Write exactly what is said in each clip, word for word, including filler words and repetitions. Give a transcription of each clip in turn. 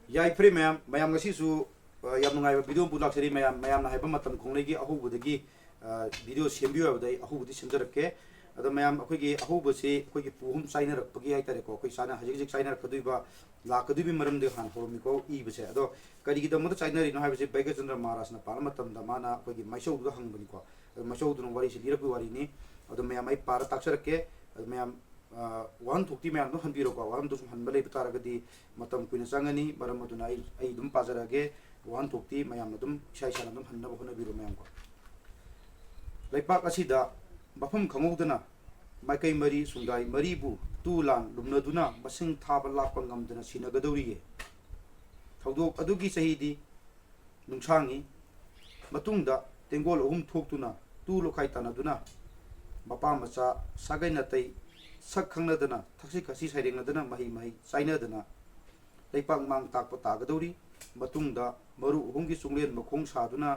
ꯌꯥꯏꯐꯔꯦ ꯃꯌꯥꯝ꯫ ꯃꯌꯥꯝ ꯉꯁꯤꯁꯨ, ꯑ, ꯌꯥꯝ ꯅꯨꯡꯉꯥꯏꯕ ꯚꯤꯗꯤꯑꯣ ꯑꯃ ꯄꯨꯊꯣꯛꯆꯔꯤ꯫ ꯃꯌꯥꯝ, ꯃꯌꯥꯝꯅ ꯍꯥꯏꯕ ꯃꯇꯝ ꯈꯣꯡꯂꯩꯒꯤ ꯑꯍꯧꯕꯗꯒꯤ, ꯑ, ꯚꯤꯗꯤꯑꯣ ꯁꯦꯝꯕꯤꯌꯨ ꯍꯥꯏꯕꯗ ꯑꯩ ꯑꯍꯧꯕꯗꯤ ꯁꯦꯝꯖꯔꯛꯀꯦ꯫ ꯑꯗꯣ ꯃꯌꯥꯝ, ꯑꯩꯈꯣꯏꯒꯤ ꯑꯍꯧꯕꯁꯤ ꯑꯩꯈꯣꯏꯒꯤ ꯄꯨ ꯑꯍꯨꯝ ꯆꯥꯏꯅꯔꯛꯄꯒꯤ ꯍꯥꯏꯇꯥꯔꯦꯀꯣ, ꯑꯩꯈꯣꯏ ꯆꯥꯅ ꯍꯧꯖꯤꯛ ꯍꯧꯖꯤꯛ ꯆꯥꯏꯅꯔꯛꯀꯗꯣꯏꯕ, ꯂꯥꯛꯀꯗꯣꯏꯕꯒꯤ ꯃꯔꯝꯗꯤ ꯍꯥꯟꯅ ꯍꯧꯔꯝꯃꯤꯀꯣ ꯏꯕꯁꯦ꯫ ꯑꯗꯣ ꯀꯔꯤꯒꯤꯗꯃꯛꯇ ꯆꯥꯏꯅꯔꯤꯅꯣ ꯍꯥꯏꯕꯁꯦ ꯕꯩꯒꯆꯟꯗ꯭ꯔ ꯃꯍꯥꯔꯥꯖꯅ ꯄꯥꯜꯂ ꯃꯇꯝꯗ ꯃꯥꯅ ꯑꯩꯈꯣꯏꯒꯤ ꯃꯥꯏꯆꯧꯗꯨꯗ ꯍꯪꯕꯅꯤꯀꯣ꯫ ꯑꯗꯣ ꯃꯥꯏꯆꯧꯗꯨꯅ ꯋꯥꯔꯤꯁꯤ ꯂꯤꯔꯛꯄꯒꯤ ꯋꯥꯔꯤꯅꯤ꯫ ꯑꯗꯣ ꯃꯌꯥꯝ ꯑꯩ ꯄꯥꯔ ꯇꯥꯛꯆꯔꯛꯀꯦ꯫ ꯑꯗꯣ ꯃꯌꯥꯝ, ꯑ, ꯋꯥꯍꯟꯊꯣꯛꯇꯤ ꯃꯌꯥꯝ ꯑꯗꯨꯝ ꯍꯟꯕꯤꯔꯣꯀꯣ꯫ ꯋꯥꯍꯟꯊꯣꯛꯇꯨ ꯁꯨꯝ ꯍꯟꯕ ꯂꯩꯕ ꯇꯥꯔꯒꯗꯤ ꯃꯇꯝ ꯀꯨꯏꯅ ꯆꯪꯒꯅꯤ꯫ ꯃꯔꯝ ꯑꯗꯨꯅ ꯑꯩ, ꯑꯩ ꯑꯗꯨꯝ ꯄꯥꯖꯔꯛꯑꯒꯦ꯫ ꯋꯥꯍꯟꯊꯣꯛꯇꯤ ꯃꯌꯥꯝꯅ ꯑꯗꯨꯝ ꯏꯁꯥ ꯏꯁꯥꯅ ꯑꯗꯨꯝ ꯍꯟꯅꯕ ꯍꯣꯠꯅꯕꯤꯔꯣ ꯃꯌꯥꯝꯀꯣ꯫ ꯂꯩꯄꯥꯛ ꯑꯁꯤꯗ ꯃꯐꯝ ꯈꯪꯍꯧꯗꯅ ꯃꯥꯏꯀꯩ ꯃꯔꯤ ꯁꯨꯡꯗꯥꯏ ꯃꯔꯤꯕꯨ ꯇꯨ ꯂꯥꯟ ꯂꯨꯝꯅꯗꯨꯅ ꯃꯁꯤꯡ ꯊꯥꯕ ꯂꯥꯛꯄ ꯉꯝꯗꯅ ꯁꯤꯅꯒꯗꯧꯔꯤꯌꯦ꯫ ꯊꯧꯗꯣꯛ ꯑꯗꯨꯒꯤ ꯆꯍꯤꯗꯤ ꯅꯨꯡꯁꯥꯡꯉꯤ꯫ ꯃꯇꯨꯡꯗ ꯇꯦꯡꯒꯣꯜ ꯑꯍꯨꯝ ꯊꯣꯛꯇꯨꯅ ꯇꯨ ꯂꯨꯈꯥꯏ ꯇꯥꯟꯅꯗꯨꯅ ꯃꯄꯥ ꯃꯆꯥ ꯁꯥꯒꯩ ꯅꯥꯇꯩ ꯁꯛ ꯈꯪꯅꯗꯅ ꯊꯛꯁꯤ ꯈꯥꯁꯤ ꯁꯩꯔꯦꯡꯅꯗꯅ ꯃꯍꯩ ꯃꯍꯩ ꯆꯥꯏꯅꯗꯅ ꯂꯩꯄꯥꯛ ꯃꯥꯡ ꯇꯥꯛꯄ ꯇꯥꯒꯗꯧꯔꯤ꯫ ꯃꯇꯨꯡꯗ ꯃꯔꯨ ꯑꯍꯨꯝꯒꯤ ꯆꯨꯡꯂꯦꯟ ꯃꯈꯣꯡ ꯁꯥꯗꯨꯅ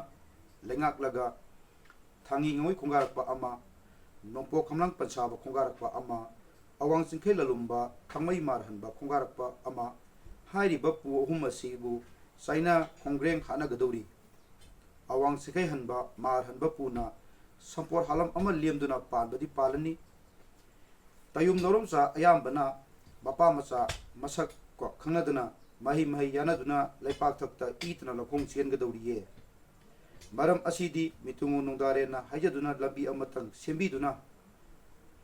ꯂꯩꯉꯥꯛꯂꯒ ꯊꯥꯡꯉꯤ ꯉꯥꯉꯣꯏ ꯈꯣꯡꯒꯥꯔꯛꯄ ꯑꯃ, ꯅꯣꯡꯄꯣꯛ ꯈꯝꯂꯥꯡ ꯄꯟꯁꯥꯕ ꯈꯣꯡꯒꯥꯔꯛꯄ ꯑꯃ, ꯑꯋꯥꯡ ꯆꯤꯡꯈꯩ ꯂꯂꯨꯝꯕ ꯈꯥꯡꯃꯩ ꯃꯥꯔꯍꯟꯕ ꯈꯣꯡꯒꯥꯔꯛꯄ ꯑꯃ, ꯍꯥꯏꯔꯤꯕ ꯄꯨ ꯑꯍꯨꯝ ꯑꯁꯤꯕꯨ ꯆꯥꯏꯅꯥ ꯈꯣꯡꯒ꯭ꯔꯦꯡ ꯍꯥꯠꯅꯒꯗꯧꯔꯤ꯫ ꯑꯋꯥꯡ ꯆꯤꯡꯈꯩ ꯍꯟꯕ ꯃꯥꯔꯍꯟꯕ ꯄꯨꯅ ꯁꯝꯄꯣꯔ ꯍꯥꯂꯝ ꯑꯃ ꯂꯦꯝꯗꯨꯅ ꯄꯥꯟꯕꯗꯤ ꯄꯥꯜꯂꯅꯤ꯫ ꯇꯌꯨꯝ ꯅꯧꯔꯝꯆꯥ ꯑꯌꯥꯝꯕꯅ ꯃꯄꯥ ꯃꯆꯥ ꯃꯁꯛ ꯀꯣ ꯈꯪꯅꯗꯅ ꯃꯍꯩ ꯃꯍꯩ ꯌꯥꯅꯗꯨꯅ ꯂꯩꯄꯥꯛ ꯊꯛꯇ ꯏꯇꯅ ꯂꯧꯈꯣꯡ ꯆꯦꯟꯒꯗꯧꯔꯤꯌꯦ꯫ ꯃꯔꯝ ꯑꯁꯤꯗꯤ ꯃꯤꯇꯨꯡꯉꯨ ꯅꯨꯡꯗꯥꯔꯦꯟꯅ ꯍꯥꯏꯖꯗꯨꯅ ꯂꯝꯕꯤ ꯑꯃꯇꯪ ꯁꯦꯝꯕꯤꯗꯨꯅ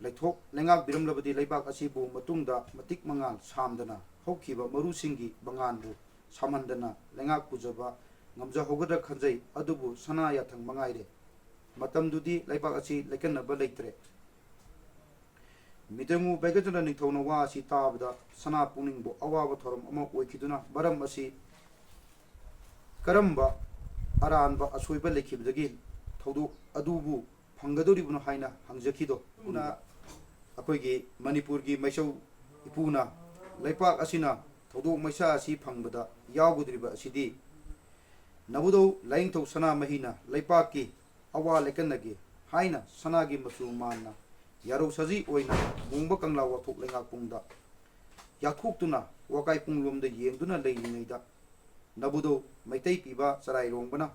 ꯂꯩꯊꯣꯛ ꯂꯩꯉꯥꯛꯄꯤꯔꯝꯂꯕꯗꯤ ꯂꯩꯕꯥꯛ ꯑꯁꯤꯕꯨ ꯃꯇꯨꯡꯗ ꯃꯇꯤꯛ ꯃꯉꯥꯜ ꯁꯥꯝꯗꯅ ꯍꯧꯈꯤꯕ ꯃꯔꯨꯁꯤꯡꯒꯤ ꯃꯉꯥꯜꯕꯨ ꯁꯥꯝꯍꯟꯗꯅ ꯂꯩꯉꯥꯛ ꯄꯨꯖꯕ ꯉꯝꯖꯍꯧꯒꯗ꯭ꯔꯥ ꯈꯟꯖꯩ꯫ ꯑꯗꯨꯕꯨ ꯁꯅꯥ ꯌꯥꯊꯪ ꯃꯉꯥꯏꯔꯦ꯫ ꯃꯇꯝꯗꯨꯗꯤ ꯂꯩꯕꯥꯛ ꯑꯁꯤ ꯂꯩꯀꯟꯅꯕ ꯂꯩꯇ꯭ꯔꯦ꯫ ꯃꯤꯇꯩꯉꯨ ꯕꯩꯒꯆꯟꯗ꯭ꯔ ꯅꯤꯡꯊꯧꯅ ꯋꯥ ꯑꯁꯤ ꯇꯥꯕꯗ ꯁꯅꯥ ꯄꯨꯛꯅꯤꯡꯕꯨ ꯑꯋꯥꯕ ꯊꯧꯔꯝ ꯑꯃ ꯑꯣꯏꯈꯤꯗꯨꯅ ꯃꯔꯝ ꯑꯁꯤ ꯀꯔꯝꯕ ꯑꯔꯥꯟꯕ ꯑꯁꯣꯏꯕ ꯂꯩꯈꯤꯕꯗꯒꯤ ꯊꯧꯗꯣꯛ ꯑꯗꯨꯕꯨ ꯐꯪꯒꯗꯧꯔꯤꯕꯅꯣ ꯍꯥꯏꯅ ꯍꯪꯖꯈꯤꯗꯣ꯫ ꯑꯗꯨꯅ ꯑꯩꯈꯣꯏꯒꯤ ꯃꯅꯤꯄꯨꯔꯒꯤ ꯃꯩꯁꯧ ꯏꯄꯨꯅ ꯂꯩꯄꯥꯛ ꯑꯁꯤꯅ ꯊꯧꯗꯣꯛ ꯃꯩꯁꯥ ꯑꯁꯤ ꯐꯪꯕꯗ ꯌꯥꯎꯒꯗꯧꯔꯤꯕ ꯑꯁꯤꯗꯤ ꯅꯕꯨꯙꯧ ꯂꯥꯏꯅꯤꯡꯊꯧ ꯁꯅꯥꯃꯍꯤꯅ ꯂꯩꯄꯥꯛꯀꯤ ꯑꯋꯥ ꯂꯩꯀꯟꯅꯒꯦ ꯍꯥꯏꯅ ꯁꯅꯥꯒꯤ ꯃꯆꯨ ꯃꯥꯟꯅ ꯌꯥꯔꯧ ꯁꯥꯖꯤ ꯑꯣꯏꯅ ꯃꯣꯡꯕ ꯀꯪꯂꯥ ꯋꯥꯊꯣꯛ ꯂꯩꯉꯥꯛꯄꯨꯡꯗ ꯌꯥꯊꯣꯛꯇꯨꯅ ꯋꯥꯀꯥꯏ ꯄꯨꯡꯂꯣꯝꯗ ꯌꯦꯡꯗꯨꯅ ꯂꯩꯔꯤꯉꯩꯗ ꯅꯕꯨꯙꯧ ꯃꯩꯇꯩ ꯄꯤꯕ ꯆꯔꯥꯏꯔꯣꯡꯕꯅ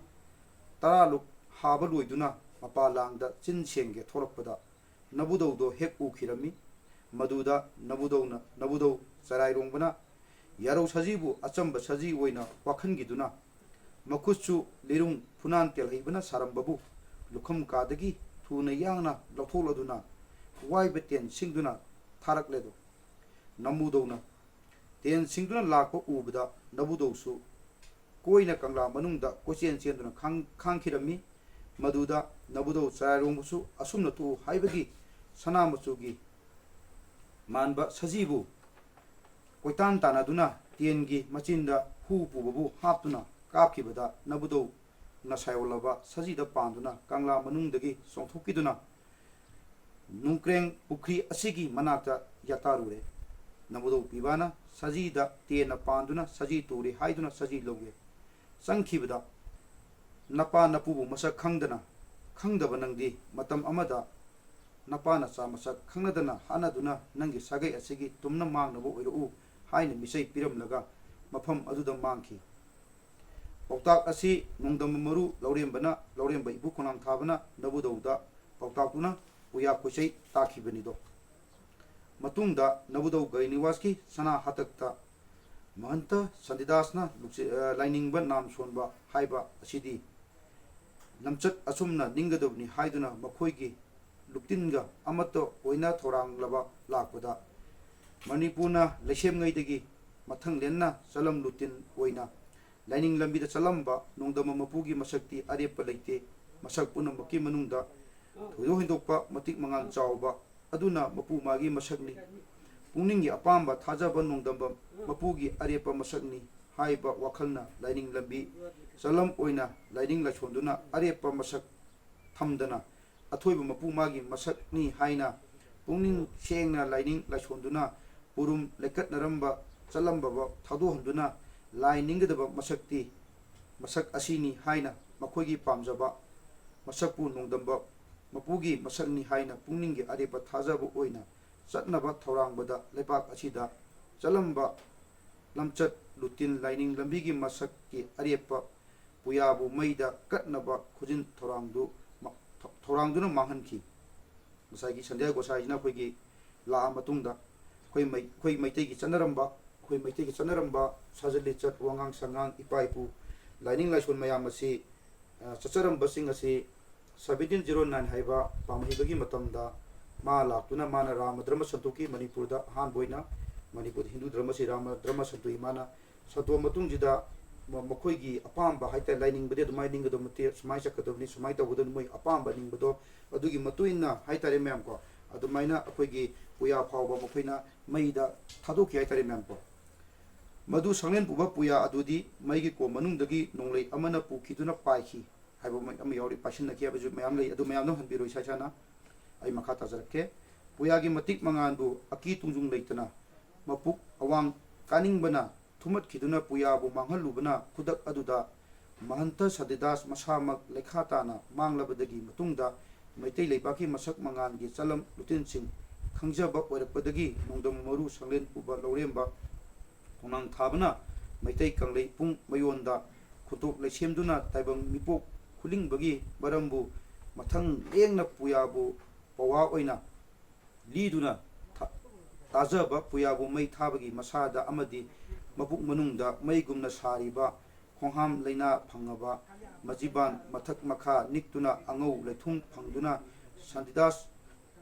ꯇꯔꯥ ꯂꯨꯛ ꯍꯥꯕ ꯂꯣꯏꯗꯨꯅ ꯃꯄꯥ ꯂꯥꯡꯗ ꯆꯤꯟ ꯁꯦꯡꯒꯦ ꯊꯣꯛꯂꯛꯄꯗ ꯅꯕꯨꯙꯧꯗꯣ ꯍꯦꯛ ꯎꯈꯤꯔꯝꯃꯤ꯫ ꯃꯗꯨꯗ ꯅꯕꯨꯙꯧꯅ, ꯅꯕꯨꯙꯧ ꯆꯔꯥꯏꯔꯣꯡꯕꯅ ꯌꯥꯔꯧ ꯁꯖꯤꯕꯨ ꯑꯆꯝꯕ ꯁꯖꯤ ꯑꯣꯏꯅ ꯋꯥꯈꯟꯒꯤꯗꯨꯅ ꯃꯈꯨꯠꯁꯨ ꯂꯤꯔꯨꯡ ꯐꯨꯅꯥꯟ ꯇꯦꯜꯍꯩꯕꯅ ꯁꯥꯔꯝꯕꯕꯨ ꯂꯨꯈꯝ ꯀꯥꯗꯒꯤ ꯊꯨꯅ ꯌꯥꯡꯅ ꯂꯧꯊꯣꯛꯂꯗꯨꯅ ꯋꯥꯏꯕ ꯇꯦꯟ ꯁꯤꯡꯗꯨꯅ ꯊꯥꯔꯛꯂꯦꯗꯣ꯫ ꯅꯕꯨꯙꯧꯅ ꯇꯦꯟ ꯁꯤꯡꯗꯨꯅ ꯂꯥꯛꯄ ꯎꯕꯗ ꯅꯕꯨꯙꯧꯁꯨ ꯀꯣꯏꯅ ꯀꯪꯂꯥ ꯃꯅꯨꯡꯗ ꯀꯣꯏꯆꯦꯟ ꯆꯦꯟꯗꯨꯅ ꯈꯥꯡ-, ꯈꯥꯡꯈꯤꯔꯝꯃꯤ꯫ ꯃꯗꯨꯗ ꯅꯕꯨꯙꯧ ꯆꯔꯥꯏꯔꯣꯡꯕꯁꯨ ꯑꯁꯨꯝꯅ ꯊꯣꯛꯎ ꯍꯥꯏꯕꯒꯤ ꯁꯅꯥ ꯃꯆꯨꯒꯤ ꯃꯥꯟꯕ ꯁꯖꯤꯕꯨ ꯀꯣꯏꯇꯥꯟ ꯇꯥꯟꯅꯗꯨꯅ ꯇꯦꯟꯒꯤ ꯃꯆꯤꯟꯗ ꯍꯨ ꯄꯨꯕꯕꯨ ꯍꯥꯞꯇꯨꯅ ꯀꯥꯞꯈꯤꯕꯗ ꯅꯕꯨꯙꯧꯅ ꯁꯥꯏꯑꯣꯜꯂꯕ ꯁꯖꯤꯗ ꯄꯥꯟꯗꯨꯅ ꯀꯪꯂꯥ ꯃꯅꯨꯡꯗꯒꯤ ꯆꯣꯡꯊꯣꯛꯈꯤꯗꯨꯅ ꯅꯨꯡꯀ꯭ꯔꯦꯡ ꯄꯨꯈ꯭ꯔꯤ ꯑꯁꯤꯒꯤ ꯃꯅꯥꯛꯇ ꯌꯥꯇꯥꯔꯨꯔꯦ꯫ ꯅꯕꯨꯙꯧ ꯄꯤꯕꯥꯅ ꯁꯖꯤꯗ ꯇꯦꯟꯅ ꯄꯥꯟꯗꯨꯅ ꯁꯖꯤ ꯇꯨꯔꯦ ꯍꯥꯏꯗꯨꯅ ꯁꯖꯤ ꯂꯧꯒꯦ ꯆꯪꯈꯤꯕꯗ, "ꯅꯄꯥ ꯅꯄꯨꯕꯨ ꯃꯁꯛ ꯈꯪꯗꯅ, ꯈꯪꯗꯕ ꯅꯪꯗꯤ ꯃꯇꯝ ꯑꯃꯗ ꯅꯄꯥ ꯅꯆꯥ ꯃꯁꯛ ꯈꯪꯅꯗꯅ ꯍꯥꯠꯅꯗꯨꯅ ꯅꯪꯒꯤ ꯁꯥꯒꯩ ꯑꯁꯤꯒꯤ ꯇꯨꯝꯅ ꯃꯥꯡꯅꯕ ꯑꯣꯏꯔꯛꯎ" ꯍꯥꯏꯅ ꯃꯤꯁꯩ ꯄꯤꯔꯝꯂꯒ ꯃꯐꯝ ꯑꯗꯨꯗ ꯃꯥꯡꯈꯤ꯫ ꯄꯥꯎꯇꯥꯛ ꯑꯁꯤ ꯅꯣꯡꯗꯝꯕ ꯃꯔꯨ ꯂꯧꯔꯦꯝꯕꯅ, ꯂꯧꯔꯦꯝꯕ ꯏꯕꯨ ꯈꯣꯡꯅꯥꯡ ꯊꯥꯕꯅ ꯅꯕꯨꯙꯧꯗ ꯄꯥꯎꯇꯥꯛꯇꯨꯅ ꯄꯨꯌꯥ ꯀꯣꯏꯆꯩ ꯇꯥꯈꯤꯕꯅꯤꯗꯣ꯫ ꯃꯇꯨꯡꯗ ꯅꯕꯨꯙꯧ ꯒꯔꯤꯅꯤꯋꯥꯁꯀꯤ ꯁꯅꯥ ꯍꯥꯇꯛꯇ ꯃꯍꯟꯇ ꯁꯟꯇꯤꯗꯥꯁꯅ ꯂꯨꯆꯤ-, ꯑ, ꯂꯥꯏꯅꯤꯡꯕ ꯅꯥꯝ ꯁꯣꯟꯕ ꯍꯥꯏꯕ ꯑꯁꯤꯗꯤ ꯂꯝꯆꯠ ꯑꯁꯨꯝꯅ ꯅꯤꯡꯒꯗꯕꯅꯤ ꯍꯥꯏꯗꯨꯅ ꯃꯈꯣꯏꯒꯤ ꯂꯨꯛꯇꯤꯟꯒ ꯑꯃꯠꯇ ꯑꯣꯏꯅ ꯊꯧꯔꯥꯡꯂꯕ ꯂꯥꯛꯄꯗ ꯃꯅꯤꯄꯨꯔꯅ ꯂꯩꯁꯦꯝꯉꯩꯗꯒꯤ ꯃꯊꯪ ꯂꯦꯟꯅ ꯆꯂꯝ ꯂꯨꯇꯤꯟ ꯑꯣꯏꯅ ꯂꯥꯏꯅꯤꯡ ꯂꯝꯕꯤꯗ ꯆꯠꯂꯝꯕ ꯅꯣꯡꯗꯝꯕ ꯃꯄꯨꯒꯤ ꯃꯁꯛꯇꯤ ꯑꯔꯦꯞꯄ ꯂꯩꯇꯦ꯫ ꯃꯁꯛ ꯄꯨꯝꯅꯃꯛꯀꯤ ꯃꯅꯨꯡꯗ ꯊꯣꯏꯗꯣꯛ ꯍꯦꯟꯗꯣꯛꯄ ꯃꯇꯤꯛ ꯃꯉꯥꯜ ꯆꯥꯎꯕ ꯑꯗꯨꯅ ꯃꯄꯨ ꯃꯥꯒꯤ ꯃꯁꯛꯅꯤ꯫ ꯄꯨꯛꯅꯤꯡꯒꯤ ꯑꯄꯥꯝꯕ ꯊꯥꯖꯕ ꯅꯣꯡꯗꯝꯕ ꯃꯄꯨꯒꯤ ꯑꯔꯦꯞꯄ ꯃꯁꯛꯅꯤ ꯍꯥꯏꯕ ꯋꯥꯈꯜꯅ ꯂꯥꯏꯅꯤꯡ ꯂꯝꯕꯤ ꯆꯂꯝ ꯑꯣꯏꯅ ꯂꯥꯏꯅꯤꯡ ꯂꯥꯏꯁꯣꯟꯗꯨꯅ ꯑꯔꯦꯞꯄ ꯃꯁꯛ ꯊꯝꯗꯅ ꯑꯊꯣꯏꯕ ꯃꯄꯨ ꯃꯥꯒꯤ ꯃꯁꯛꯅꯤ ꯍꯥꯏꯅ ꯄꯨꯛꯅꯤꯡ ꯁꯦꯡꯅ ꯂꯥꯏꯅꯤꯡ ꯂꯥꯏꯁꯣꯟꯗꯨꯅ ꯄꯨꯔꯨꯝ ꯂꯩꯀꯠꯅꯔꯝꯕ ꯆꯠꯂꯝꯕꯕ ꯊꯥꯗꯣꯛꯍꯟꯗꯨꯅ ꯂꯥꯏ ꯅꯤꯡꯒꯗꯕ ꯃꯁꯛꯇꯤ ꯃꯁꯛ ꯑꯁꯤꯅꯤ ꯍꯥꯏꯅ ꯃꯈꯣꯏꯒꯤ ꯄꯥꯝꯖꯕ ꯃꯁꯛꯄꯨ ꯅꯣꯡꯗꯝꯕ ꯃꯄꯨꯒꯤ ꯃꯁꯛꯅꯤ ꯍꯥꯏꯅ ꯄꯨꯛꯅꯤꯡꯒꯤ ꯑꯔꯦꯞꯄ ꯊꯥꯖꯕ ꯑꯣꯏꯅ ꯆꯠꯅꯕ ꯊꯧꯔꯥꯡꯕꯗ ꯂꯩꯕꯥꯛ ꯑꯁꯤꯗ ꯆꯠꯂꯝꯕ ꯂꯝꯆꯠ ꯂꯨꯇꯤꯟ ꯂꯥꯏꯅꯤꯡ ꯂꯝꯕꯤꯒꯤ ꯃꯁꯛꯀꯤ ꯑꯔꯦꯞꯄ ꯄꯨꯌꯥꯕꯨ ꯃꯩꯗ ꯀꯠꯅꯕ ꯈꯨꯖꯤꯟ ꯊꯧꯔꯥꯡꯗꯨ ꯃ-, ꯊꯧ-, ꯊꯧꯔꯥꯡꯗꯨꯅ ꯃꯥꯡꯍꯟꯈꯤ꯫ ꯉꯁꯥꯏꯒꯤ ꯁꯟꯙ꯭ꯌꯥ ꯒꯣꯁꯥꯏꯁꯤꯅ ꯑꯩꯈꯣꯏꯒꯤ ꯂꯥꯛꯑ ꯃꯇꯨꯡꯗ ꯑꯩꯈꯣꯏ ꯃꯩ-, ꯑꯩꯈꯣꯏ ꯃꯩꯇꯩꯒꯤ ꯆꯠꯅꯔꯝꯕ, ꯑꯩꯈꯣꯏ ꯃꯩꯇꯩꯒꯤ ꯆꯠꯅꯔꯝꯕ ꯁꯥꯖꯠ ꯂꯤꯆꯠ, ꯋꯥꯉꯥꯡ ꯁꯉꯥꯡ, ꯏꯄꯥ ꯏꯄꯨ, ꯂꯥꯏꯅꯤꯡ ꯂꯥꯏꯁꯣꯟ ꯃꯌꯥꯝ ꯑꯁꯤ, ꯑ, ꯆꯠꯆꯔꯝꯕꯁꯤꯡ ꯑꯁꯤ seventeen zero nine ꯍꯥꯏꯕ ꯄꯥꯝꯍꯩꯕꯒꯤ ꯃꯇꯝꯗ ꯃꯥ ꯂꯥꯛꯇꯨꯅ ꯃꯥꯅ ꯔꯥꯃ ꯙꯔꯃ ꯁꯟꯗꯣꯛꯈꯤ꯫ ꯃꯅꯤꯄꯨꯔꯗ ꯑꯍꯥꯟꯕ ꯑꯣꯏꯅ ꯃꯅꯤꯄꯨꯔꯗ ꯍꯤꯟꯗꯨ ꯙꯔꯃꯁꯤ ꯔꯥꯃ ꯙꯔꯃ ꯁꯟꯗꯣꯛꯏ꯫ ꯃꯥꯅ ꯁꯟꯗꯣꯛꯑ ꯃꯇꯨꯡꯁꯤꯗ ꯃ-, ꯃꯈꯣꯏꯒꯤ ꯑꯄꯥꯝꯕ ꯍꯥꯏꯇꯥꯔꯦ, ꯂꯥꯏꯅꯤꯡꯕꯗꯤ ꯑꯗꯨꯃꯥꯏꯅ ꯅꯤꯡꯒꯗꯕ ꯅꯠꯇꯦ, ꯁꯨꯃꯥꯏꯅ ꯆꯠꯀꯗꯕꯅꯤ, ꯁꯨꯃꯥꯏꯅ ꯇꯧꯒꯗꯕꯅꯤ, ꯃꯣꯏ ꯑꯄꯥꯝꯕ ꯅꯤꯡꯕꯗꯣ ꯑꯗꯨꯒꯤ ꯃꯇꯨꯡ ꯏꯟꯅ ꯍꯥꯏꯇꯥꯔꯦ ꯃꯌꯥꯝ ꯀꯣ, ꯑꯗꯨꯃꯥꯏꯅ ꯑꯩꯈꯣꯏꯒꯤ ꯄꯨꯌꯥ ꯐꯥꯎꯕ ꯃꯈꯣꯏꯅ ꯃꯩꯗ ꯊꯥꯗꯣꯛꯈꯤ ꯍꯥꯏꯇꯥꯔꯦ ꯃꯌꯥꯝ ꯀꯣ꯫ ꯃꯗꯨ ꯁꯪꯂꯦꯟ ꯄꯨꯕ ꯄꯨꯌꯥ ꯑꯗꯨꯗꯤ ꯃꯩꯒꯤ ꯀꯣꯝ ꯃꯅꯨꯡꯗꯒꯤ ꯅꯣꯡꯂꯩ ꯑꯃꯅ ꯄꯨꯈꯤꯗꯨꯅ ꯄꯥꯏꯈꯤ ꯍꯥꯏꯕ ꯑꯃ ꯌꯥꯎꯔꯤ, ꯄꯥꯏꯁꯤꯟꯅꯈꯤ ꯍꯥꯏꯕꯁꯨ ꯃꯌꯥꯝ ꯂꯩ꯫ ꯑꯗꯨ ꯃꯌꯥꯝꯗꯣ ꯍꯟꯕꯤꯔꯣ ꯏꯁꯥ ꯏꯁꯥꯅ꯫ ꯑꯩ ꯃꯈꯥ ꯇꯥꯖꯔꯛꯀꯦ꯫ ꯄꯨꯌꯥꯒꯤ ꯃꯇꯤꯛ ꯃꯉꯥꯜꯕꯨ ꯑꯀꯤ ꯇꯨꯡꯖꯨꯡ ꯂꯩꯇꯅ ꯃꯄꯨꯛ ꯑꯋꯥꯡ ꯀꯥꯅꯤꯡꯕꯅ ꯊꯨꯝꯃꯠꯈꯤꯗꯨꯅ ꯄꯨꯌꯥꯕꯨ ꯃꯥꯡꯍꯜꯂꯨꯕꯅ ꯈꯨꯗꯛ ꯑꯗꯨꯗ ꯃꯍꯟꯇ ꯁꯥꯟꯇꯤꯗꯥꯁ ꯃꯁꯥꯃꯛ ꯂꯩꯈꯥ ꯇꯥꯅ ꯃꯥꯡꯂꯕꯗꯒꯤ ꯃꯇꯨꯡꯗ ꯃꯩꯇꯩ ꯂꯩꯕꯥꯛꯀꯤ ꯃꯁꯛ ꯃꯉꯥꯜꯒꯤ ꯆꯂꯝ ꯂꯨꯇꯤꯟꯁꯤꯡ ꯈꯪꯖꯕ ꯑꯣꯏꯔꯛꯄꯗꯒꯤ ꯅꯣꯡꯗꯝ ꯃꯔꯨ ꯁꯪꯂꯦꯟ ꯄꯨꯕ ꯂꯧꯔꯦꯝꯕ ꯈꯣꯡꯅꯥꯡ ꯊꯥꯕꯅ ꯃꯩꯇꯩ ꯀꯪꯂꯩ ꯄꯨꯡ ꯃꯌꯣꯟꯗ ꯈꯨꯟꯇꯣꯛ ꯂꯩꯁꯦꯝꯗꯨꯅ ꯇꯥꯏꯕꯪ ꯃꯤꯄꯣꯛ ꯈꯨꯂꯤꯡꯕꯒꯤ ꯃꯔꯝꯕꯨ ꯃꯊꯪ ꯂꯦꯡꯅ ꯄꯨꯌꯥꯕꯨ ꯄꯋꯥ ꯑꯣꯏꯅ ꯂꯤꯗꯨꯅ ꯊꯥ-, ꯇꯥꯖꯕ ꯄꯨꯌꯥꯕꯨ ꯃꯩ ꯊꯥꯕꯒꯤ ꯃꯁꯥꯗ ꯑꯃꯗꯤ ꯃꯄꯨꯛ ꯃꯅꯨꯡꯗ ꯃꯩꯒꯨꯝꯅ ꯁꯥꯔꯤꯕ ꯈꯣꯡꯍꯥꯝ ꯂꯩꯅꯥ ꯐꯪꯉꯕ ꯃꯖꯤꯕꯥꯟ ꯃꯊꯛ ꯃꯈꯥ ꯅꯤꯛꯇꯨꯅ ꯑꯉꯧ ꯂꯩꯊꯨꯡ ꯐꯪꯗꯨꯅ ꯁꯥꯟꯇꯤꯗꯥꯁ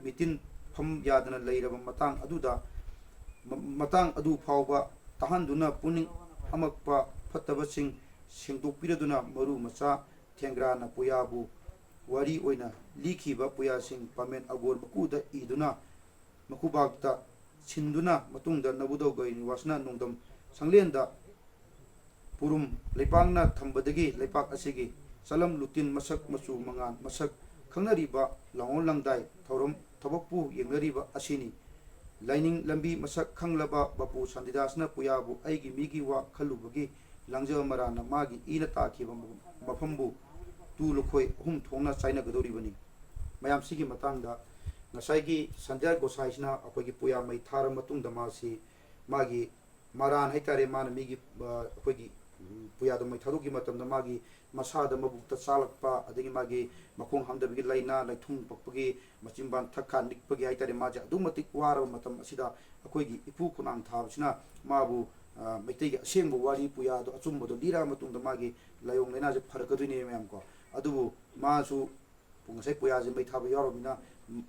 ꯃꯤꯇꯤꯟ ꯐꯝ ꯌꯥꯗꯅ ꯂꯩꯔꯕ ꯃꯇꯥꯡ ꯑꯗꯨꯗ, ꯃ-, ꯃꯇꯥꯡ ꯑꯗꯨ ꯐꯥꯎꯕ ꯇꯥꯍꯟꯗꯨꯅ ꯄꯨꯛꯅꯤꯡ ꯑꯃꯛꯄ ꯐꯠꯇꯕꯁꯤꯡ ꯁꯦꯡꯗꯣꯛꯄꯤꯔꯗꯨꯅ ꯃꯔꯨ ꯃꯆꯥ ꯊꯦꯡꯒ꯭ꯔꯥꯅ ꯄꯨꯌꯥꯕꯨ ꯋꯥꯔꯤ ꯑꯣꯏꯅ ꯂꯤꯈꯤꯕ ꯄꯨꯌꯥꯁꯤꯡ ꯄꯥꯃꯦꯟ ꯑꯒꯣꯔ ꯃꯀꯨꯗ ꯏꯗꯨꯅ ꯃꯈꯨꯕꯥꯛꯇ ꯁꯤꯟꯗꯨꯅ ꯃꯇꯨꯡꯗ ꯅꯕꯨꯙꯧ ꯒꯩꯔꯤꯅꯤꯋꯥꯁꯅ ꯅꯣꯡꯗꯝ ꯁꯪꯂꯦꯟꯗ ꯄꯨꯔꯨꯝ ꯂꯩꯄꯥꯛꯅ ꯊꯝꯕꯗꯒꯤ ꯂꯩꯄꯥꯛ ꯑꯁꯤꯒꯤ ꯆꯂꯝ ꯂꯨꯇꯤꯟ ꯃꯁꯛ ꯃꯆꯨ ꯃꯉꯥꯜ ꯃꯁꯛ ꯈꯪꯅꯔꯤꯕ ꯂꯥꯡꯑꯣꯜ ꯂꯪꯗꯥꯏ ꯊꯧꯔꯝ ꯊꯕꯛꯄꯨ ꯌꯦꯡꯅꯔꯤꯕ ꯑꯁꯤꯅꯤ꯫ ꯂꯥꯏꯅꯤꯡ ꯂꯝꯕꯤ ꯃꯁꯛ ꯈꯪꯂꯕ ꯕꯄꯨ ꯁꯥꯟꯇꯤꯗꯥꯁꯅ ꯄꯨꯌꯥꯕꯨ ꯑꯩꯒꯤ ꯃꯤꯒꯤ ꯋꯥ ꯈꯜꯂꯨꯕꯒꯤ ꯂꯥꯡꯖ ꯃꯔꯥꯅ ꯃꯥꯒꯤ ꯏꯅ ꯇꯥꯈꯤꯕ ꯃꯐꯝꯕꯨ ꯇꯨ ꯂꯨꯈꯣꯏ ꯑꯍꯨꯝ ꯊꯣꯛꯅ ꯆꯥꯏꯅꯒꯗꯧꯔꯤꯕꯅꯤ꯫ ꯃꯌꯥꯝꯁꯤꯒꯤ ꯃꯇꯥꯡꯗ ꯉꯁꯥꯏꯒꯤ ꯁꯟꯙ꯭ꯌꯥ ꯒꯣꯁꯥꯏꯁꯤꯅ ꯑꯩꯈꯣꯏꯒꯤ ꯄꯨꯌꯥ ꯃꯩ ꯊꯥꯔ ꯃꯇꯨꯡꯗ ꯃꯥꯁꯤ ꯃꯥꯒꯤ ꯃꯔꯥꯟ ꯍꯥꯏꯇꯥꯔꯦ, ꯃꯥꯅ ꯃꯤꯒꯤ, ꯑ, ꯑꯩꯈꯣꯏꯒꯤ, ꯎꯝ, ꯄꯨꯌꯥꯗꯣ ꯃꯩ ꯊꯥꯗꯣꯛꯈꯤꯕ ꯃꯇꯝꯗ ꯃꯥꯒꯤ ꯃꯁꯥꯗ ꯃꯕꯨꯛꯇ ꯆꯥꯂꯛꯄ, ꯑꯗꯒꯤ ꯃꯥꯒꯤ ꯃꯈꯣꯡ ꯍꯥꯝꯗꯕꯒꯤ ꯂꯥꯏꯅꯥ, ꯂꯩꯊꯨꯡ ꯄꯛꯄꯒꯤ, ꯃꯆꯤꯟꯕꯥꯟ ꯊꯛ ꯈꯥ ꯅꯤꯛꯄꯒꯤ ꯍꯥꯏꯇꯥꯔꯦ, ꯃꯥꯁꯦ ꯑꯗꯨꯛ ꯃꯇꯤꯛ ꯋꯥꯔꯕ ꯃꯇꯝ ꯑꯁꯤꯗ ꯑꯩꯈꯣꯏꯒꯤ ꯏꯄꯨ ꯈꯣꯡꯅꯥꯡ ꯊꯥꯕꯁꯤꯅ ꯃꯥꯕꯨ, ꯑ, ꯃꯩꯇꯩꯒꯤ ꯑꯁꯦꯡꯕ ꯋꯥꯔꯤ ꯄꯨꯌꯥꯗꯣ ꯑꯆꯨꯝꯕꯗꯣ ꯂꯤꯔꯛꯑ ꯃꯇꯨꯡꯗ ꯃꯥꯒꯤ ꯂꯥꯏꯑꯣꯡ ꯂꯥꯏꯅꯥꯁꯦ ꯐꯔꯛꯀꯗꯣꯏꯅꯦ ꯃꯌꯥꯝ ꯀꯣ꯫ ꯑꯗꯨꯕꯨ ꯃꯥꯁꯨ ꯉꯁꯥꯏ ꯄꯨꯌꯥꯁꯦ ꯃꯩ ꯊꯥꯕ ꯌꯥꯎꯔꯕꯅꯤꯅ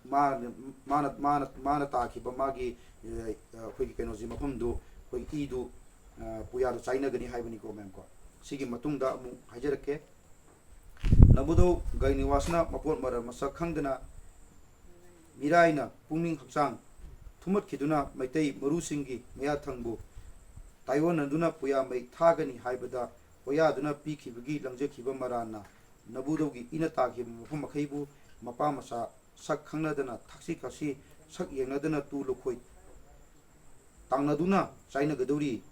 ꯃꯥꯅ, ꯃꯥꯅ, ꯃꯥꯅ, ꯃꯥꯅ ꯇꯥꯈꯤꯕ ꯃꯥꯒꯤ, ꯑ, ꯑꯩꯈꯣꯏꯒꯤ ꯀꯩꯅꯣꯁꯦ, ꯃꯐꯝꯗꯨ ꯑꯩꯈꯣꯏꯒꯤ ꯏꯗꯨ, ꯑ, ꯄꯨꯌꯥꯗꯨ ꯆꯥꯏꯅꯒꯅꯤ ꯍꯥꯏꯕꯅꯤꯀꯣ ꯃꯌꯥꯝ ꯀꯣ꯫ ꯁꯤꯒꯤ ꯃꯇꯨꯡꯗ ꯑꯃꯨꯛ ꯍꯥꯏꯖꯔꯛꯀꯦ꯫ ꯅꯕꯨꯙꯧ ꯒꯥꯏꯅꯤꯋꯥꯁꯅ ꯃꯄꯣꯠ ꯃꯔꯜ ꯃꯁꯛ ꯈꯪꯗꯅ ꯃꯤꯔꯥꯏꯅ ꯄꯨꯛꯅꯤꯡ ꯍꯛꯆꯥꯡ ꯊꯨꯝꯍꯠꯈꯤꯗꯨꯅ ꯃꯩꯇꯩ ꯃꯔꯨꯁꯤꯡꯒꯤ ꯃꯌꯥꯊꯪꯕꯨ ꯇꯥꯏꯑꯣꯟꯅꯗꯨꯅ ꯄꯨꯌꯥ ꯃꯩ ꯊꯥꯒꯅꯤ ꯍꯥꯏꯕꯗ ꯀꯣꯌꯥꯗꯨꯅ ꯄꯤꯈꯤꯕꯒꯤ ꯂꯪꯖꯈꯤꯕ ꯃꯔꯥꯟꯅ ꯅꯕꯨꯙꯧꯒꯤ ꯏꯅ ꯇꯥꯈꯤꯕ ꯃꯐꯝ ꯃꯈꯩꯕꯨ ꯃꯄꯥ ꯃꯆꯥ ꯁꯛ ꯈꯪꯅꯗꯅ ꯊꯛꯁꯤ ꯈꯥꯁꯤ ꯁꯛ ꯌꯦꯡꯅꯗꯅ ꯇꯨ ꯂꯨꯈꯣꯏ ꯇꯥꯡꯅꯗꯨꯅ ꯆꯥꯏꯅꯒꯗꯧꯔꯤ꯫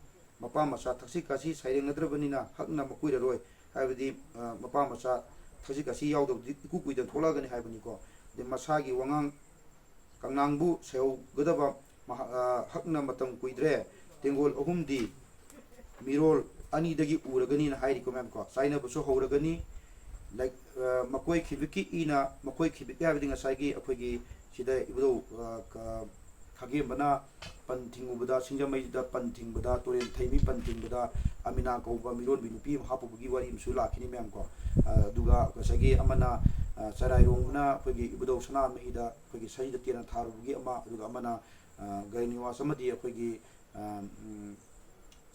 ꯃꯄꯥ ꯃꯆꯥ ꯊꯛꯁꯤ ꯈꯥꯁꯤ ꯁꯥꯏꯔꯦꯡꯅꯗ꯭ꯔꯕꯅꯤꯅ ꯍꯛꯅ ꯃꯀꯨꯏꯔꯔꯣꯏ ꯍꯥꯏꯕꯗꯤ, ꯑ, ꯃꯄꯥ ꯃꯆꯥ ꯊꯛꯁꯤ ꯈꯥꯁꯤ ꯌꯥꯎꯗꯕꯗꯤ ꯏꯀꯨ ꯀꯨꯏꯗꯅ ꯊꯣꯛꯂꯛꯑꯒꯅꯤ ꯍꯥꯏꯕꯅꯤꯀꯣ꯫ ꯑꯗꯩ ꯃꯁꯥꯒꯤ ꯋꯥꯉꯥꯡ ꯀꯪꯂꯥꯡꯕꯨ ꯁꯩꯍꯧꯒꯗꯕ ꯃꯍꯥ-, ꯑ, ꯍꯛꯅ ꯃꯇꯝ ꯀꯨꯏꯗ꯭ꯔꯦ꯫ ꯇꯦꯡꯒꯣꯜ ꯑꯍꯨꯝꯗꯤ ꯃꯤꯔꯣꯜ ꯑꯅꯤꯗꯒꯤ ꯎꯔꯒꯅꯤꯅ ꯍꯥꯏꯔꯤꯀꯣ ꯃꯌꯥꯝ ꯀꯣ꯫ ꯆꯥꯏꯅꯕꯁꯨ ꯍꯧꯔꯒꯅꯤ꯫ ꯂꯥꯏꯛ, ꯑ, ꯃꯀꯣꯏ ꯈꯤꯕꯤꯛꯀꯤ ꯏꯅ, ꯃꯀꯣꯏ ꯈꯤꯕꯤꯛꯀꯤ ꯍꯥꯏꯕꯗꯤ ꯉꯁꯥꯏꯒꯤ ꯑꯩꯈꯣꯏꯒꯤ ꯁꯤꯗ ꯏꯕꯨꯙꯧ, ꯑ, ꯀ-, ꯈꯥꯒꯦꯝꯕꯅ ꯄꯟ ꯊꯤꯡꯉꯨꯕꯗ, ꯁꯤꯡꯖꯃꯩꯗ ꯄꯟ ꯊꯤꯡꯕꯗ, ꯇꯨꯔꯦꯟ ꯊꯩꯕꯤ ꯄꯟ ꯊꯤꯡꯕꯗ ꯑꯃꯤꯅꯥ ꯀꯧꯕ ꯃꯤꯔꯣꯟꯕꯤ ꯅꯨꯄꯤ ꯑꯃ ꯍꯥꯞꯄꯨꯕꯒꯤ ꯋꯥꯔꯤ ꯑꯃꯁꯨ ꯂꯥꯛꯈꯤꯅꯤ ꯃꯌꯥꯝ ꯀꯣ꯫ ꯑ, ꯑꯗꯨꯒ ꯉꯁꯥꯏꯒꯤ ꯑꯃꯅ, ꯑ, ꯆꯔꯥꯏꯔꯣꯡꯅ ꯑꯩꯈꯣꯏꯒꯤ ꯏꯕꯨꯙꯧ ꯁꯅꯥꯃꯍꯤꯗ ꯑꯩꯈꯣꯏꯒꯤ ꯁꯍꯤꯗ ꯇꯦꯟꯅ ꯊꯥꯔꯨꯕꯒꯤ ꯑꯃ, ꯑꯗꯨꯒ ꯑꯃꯅ, ꯑ, ꯒꯥꯏꯅꯤꯋꯥꯁ ꯑꯃꯗꯤ ꯑꯩꯈꯣꯏꯒꯤ, ꯑ, ꯎꯝ,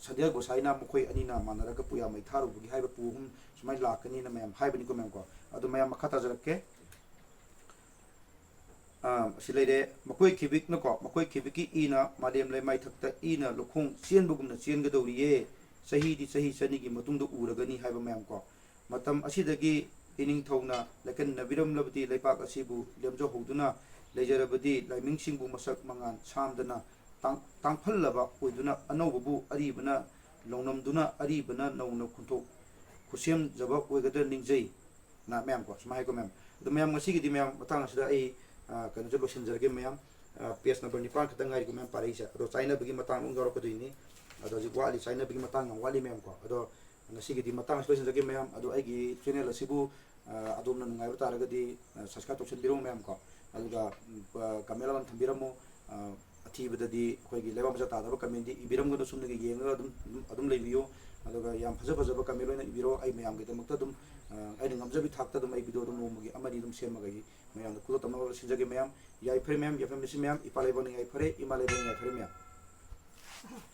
ꯁꯟꯗ꯭ꯌꯥ ꯒꯣꯁꯥꯏꯅ ꯃꯈꯣꯏ ꯑꯅꯤꯅ ꯃꯥꯟꯅꯔꯒ ꯄꯨꯌꯥ ꯃꯩ ꯊꯥꯔꯨꯕꯒꯤ ꯍꯥꯏꯕ ꯄꯨ ꯑꯍꯨꯝ ꯁꯨꯃꯥꯏꯅ ꯂꯥꯛꯀꯅꯤꯅ ꯃꯌꯥꯝ ꯍꯥꯏꯕꯅꯤꯀꯣ ꯃꯌꯥꯝ ꯀꯣ꯫ ꯑꯗꯣ ꯃꯌꯥꯝ ꯃꯈꯥ ꯇꯥꯖꯔꯛꯀꯦ꯫ ꯑ, ꯑꯁꯤ ꯂꯩꯔꯦ꯫ ꯃꯈꯣꯏ ꯈꯤꯕꯤꯛꯅꯀꯣ, ꯃꯈꯣꯏ ꯈꯤꯕꯤꯛꯀꯤ ꯏꯅ ꯃꯥꯂꯦꯝ ꯂꯩꯃꯥꯏꯊꯛꯇ ꯏꯅ ꯂꯨꯈꯣꯡ ꯆꯦꯟꯕꯒꯨꯝꯅ ꯆꯦꯟꯒꯗꯧꯔꯤꯌꯦ꯫ ꯆꯍꯤꯗꯤ ꯆꯍꯤ ꯆꯅꯤꯒꯤ ꯃꯇꯨꯡꯗ ꯎꯔꯒꯅꯤ ꯍꯥꯏꯕ ꯃꯌꯥꯝ ꯀꯣ꯫ ꯃꯇꯝ ꯑꯁꯤꯗꯒꯤ ꯏꯅꯤꯡꯊꯧꯅ ꯂꯥꯏꯀꯟꯅꯕꯤꯔꯝꯂꯕꯗꯤ ꯂꯩꯄꯥꯛ ꯑꯁꯤꯕꯨ ꯂꯦꯝꯖꯍꯧꯗꯨꯅ ꯂꯩꯖꯔꯕꯗꯤ ꯂꯥꯏꯃꯤꯡꯁꯤꯡꯕꯨ ꯃꯁꯛ ꯃꯉꯥꯜ ꯁꯥꯝꯗꯅ ꯇꯥꯡ-, ꯇꯥꯡꯐꯜꯂꯕ ꯑꯣꯏꯗꯨꯅ ꯑꯅꯧꯕꯕꯨ ꯑꯔꯤꯕꯅ ꯂꯧꯅꯝꯗꯨꯅ ꯑꯔꯤꯕꯅ ꯅꯧꯅ ꯈꯨꯟꯊꯣꯛ ꯈꯨꯠꯁꯦꯝꯖꯕ ꯑꯣꯏꯒꯗ꯭ꯔꯥ ꯅꯤꯡꯖꯩ꯫ ꯅ ꯃꯌꯥꯝ ꯀꯣ, ꯁꯨꯃꯥꯏꯅ ꯍꯥꯏꯀꯣ ꯃꯌꯥꯝ꯫ ꯑꯗꯣ ꯃꯌꯥꯝ ꯉꯁꯤꯒꯤꯗꯤ ꯃꯌꯥꯝ ꯃꯇꯥꯡ ꯑꯁꯤꯗ ꯑꯩ, ꯑ, ꯀꯩꯅꯣꯁꯦ ꯂꯣꯏꯁꯤꯟꯖꯔꯒꯦ ꯃꯌꯥꯝ꯫ ꯑ, page number ꯅꯤꯄꯥꯟ ꯈꯛꯇꯪ ꯉꯥꯏꯔꯤꯀꯣ ꯃꯌꯥꯝ ꯄꯥꯔꯛꯏꯁꯦ꯫ ꯑꯗꯣ ꯆꯥꯏꯅꯕꯒꯤ ꯃꯇꯥꯡ ꯑꯃꯨꯛ ꯌꯥꯎꯔꯛꯀꯗꯣꯏꯅꯤ꯫ ꯑꯗꯣ ꯍꯧꯖꯤꯛ ꯋꯥꯠꯂꯤ, ꯆꯥꯏꯅꯕꯒꯤ ꯃꯇꯥꯡ ꯌꯥꯝ ꯋꯥꯠꯂꯤ ꯃꯌꯥꯝ ꯀꯣ꯫ ꯑꯗꯣ ꯉꯁꯤꯒꯤꯗꯤ ꯃꯇꯥꯡ ꯑꯁꯤꯗ ꯂꯣꯏꯁꯤꯟꯖꯒꯦ ꯃꯌꯥꯝ꯫ ꯑꯗꯣ ꯑꯩꯒꯤ ꯆꯦꯅꯦꯜ ꯑꯁꯤꯕꯨ ꯑ, ꯑꯗꯣꯝꯅ ꯅꯨꯡꯉꯥꯏꯕ ꯇꯥꯔꯒꯗꯤ, ꯑ, ꯁꯕꯁꯀ꯭ꯔꯥꯏꯕ ꯇꯧꯁꯟꯕꯤꯔꯣ ꯃꯌꯥꯝ ꯀꯣ꯫ ꯑꯗꯨꯒ, ꯎꯝ, ꯑ, ꯀꯃꯦꯟ ꯑꯃ ꯊꯝꯕꯤꯔꯝꯃꯨ꯫ ꯑ, ꯑꯊꯤꯕꯗꯗꯤ ꯑꯩꯈꯣꯏꯒꯤ ꯂꯩꯕꯥꯛ ꯃꯆꯥ ꯇꯥꯗꯕ ꯀꯃꯦꯟꯗꯤ ꯏꯕꯤꯔꯝꯒꯅꯨ, ꯁꯣꯝꯗꯒꯤ ꯌꯦꯡꯉꯒ ꯑꯗꯨꯝ, ꯑꯗꯨꯝ, ꯑꯗꯨꯝ ꯂꯩꯕꯤꯌꯨ꯫ ꯑꯗꯨꯒ ꯌꯥꯝ ꯐꯖ ꯐꯖꯕ ꯀꯃꯦꯟ ꯑꯣꯏꯅ ꯏꯕꯤꯔꯣ꯫ ꯑꯩ ꯃꯌꯥꯝꯒꯤꯗꯃꯛꯇ ꯑꯗꯨꯝ, ꯑ, ꯑꯩꯅ ꯉꯝꯖꯕꯤ ꯊꯥꯛꯇ ꯑꯗꯨꯝ ꯑꯩ ꯚꯤꯗꯤꯑꯣ ꯑꯗꯨꯝ ꯅꯣꯡꯃꯒꯤ ꯑꯃꯅꯤ ꯑꯗꯨꯝ ꯁꯦꯝꯃꯒ ꯑꯩ ꯃꯌꯥꯝꯗ ꯈꯨꯗꯣꯜ ꯇꯝꯅꯕ ꯁꯤꯟꯖꯒꯦ ꯃꯌꯥꯝ꯫ ꯌꯥꯏꯐꯔꯦ ꯃꯌꯥꯝ, ꯌꯥꯏꯐꯔꯃꯤꯁꯤ ꯃꯌꯥꯝ, ꯏꯄꯥ ꯂꯩꯕꯥꯛꯅ ꯌꯥꯏꯐꯔꯦ, ꯏꯃꯥ ꯂꯩꯕꯥꯛꯅ ꯌꯥꯏꯐꯔꯦ ꯃꯌꯥꯝ꯫